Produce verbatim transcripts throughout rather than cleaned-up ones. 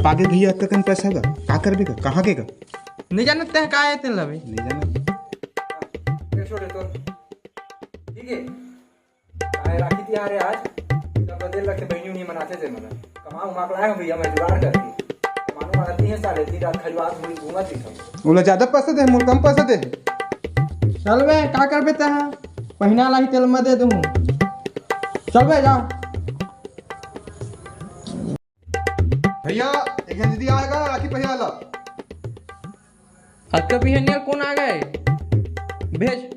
आगे भैया, अतका कन पैसा गा, का करबे गा, कहाँ के गा? नहीं जानत तैं का है, तेन लबे। नहीं जानत। ये छोटे तो, ठीक है। काय राखी तिहार है आज, जब बदल रखे बहनी उन्हीं मनाते थे, मतलब कमा उमा के लाए हो भैया, मैं जुगाड़ करके। कमानो वाला नहीं है साले, दिन रात खजुआत हुई घूमत ही था। ओला ज्यादा पैसा दे, मोर कम पैसा दे। चल बे, का करबे तैं? पहिना लाही तेल मैं दे दूँ। चल बे, जा। भैया, एक झन दीदी आएगा, राखी पहिरा ला। अतका बिहनिया कोन आ गए? भेज।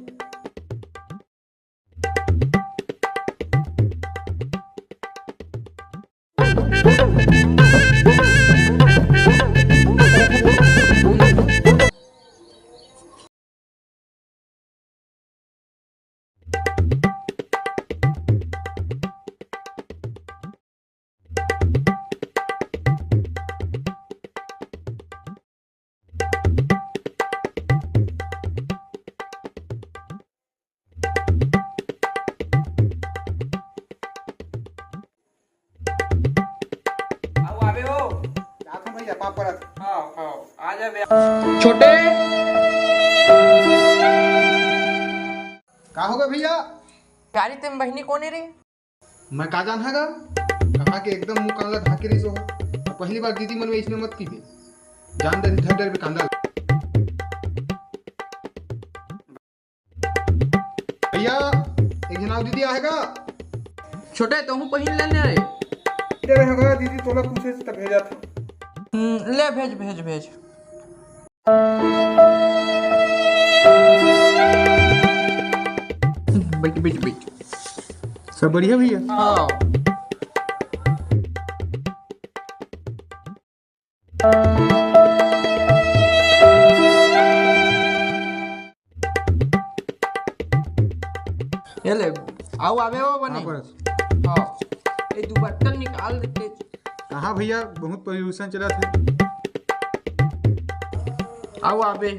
आओ, आवे हो। जात हूँ भैया, पाँव परत। हाँ, हाँ, आ जा बे। छोटे। का होगा भैया? गाड़ी तेम बहिनी कोने रे? मैं का जान हगा? कहाँ के एकदम मुँह कान ला ढाके रहिस हो। अब पहली बार दीदी मन में इसने मत कीजिए। जान डर, डर, डर बे कांदा। भैया, एक झन अउ दीदी आहे गा। छोटे, तहूँ पहिन ले ने रे। दे रहे होगा, दीदी तोला पूछे से तब भेजा था। हम्म, ले भेज, भेज, भेज। बैठ, बैठ, बैठ। सब बढ़िया भैया? हाँ। ये ले, आओ आवे हो बने। हाँ, परत। हाँ, ये दो बर्तन निकाल देते। कहाँ भैया, बहुत प्रदूषण चला थे। आओ आवे।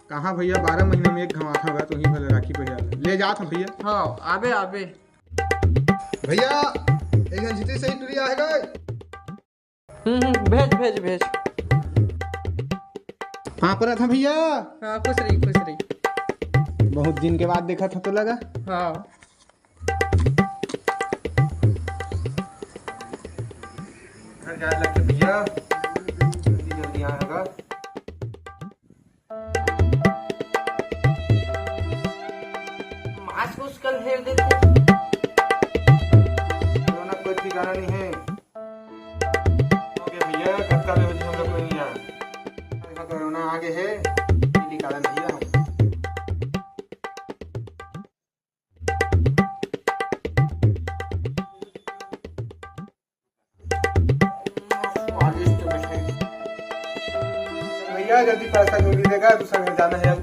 कहाँ भैया, बारह महीना में एक घाव आता होगा, तो ही भले राखी पहिरा ले जात हूँ भैया। हाँ, आबे, आबे। भैया, एक झन झितरी सही टुरी आहे गा। हम्म, हम्म, भेज, भेज, भेज। हाँ, परत था भैया। हाँ, खुश रही, खुश रही। बहुत दिन के बाद देखा था तो लगा। हाँ। घर जाए लगे भैया, जल्दी जल्दी आएगा। मास्क उसका घेर देते। कोरोना कोई ठिकाना नहीं है। ओके भैया, कतका भी हो जाए, हम लोग कोई नहीं है। कोरोना आगे है, ये निकालन भैया हम। स्वादिष्ट मिठाई। भैया, जल्दी पैसा जोड़ी देगा, दूसरा घर जाना है अब।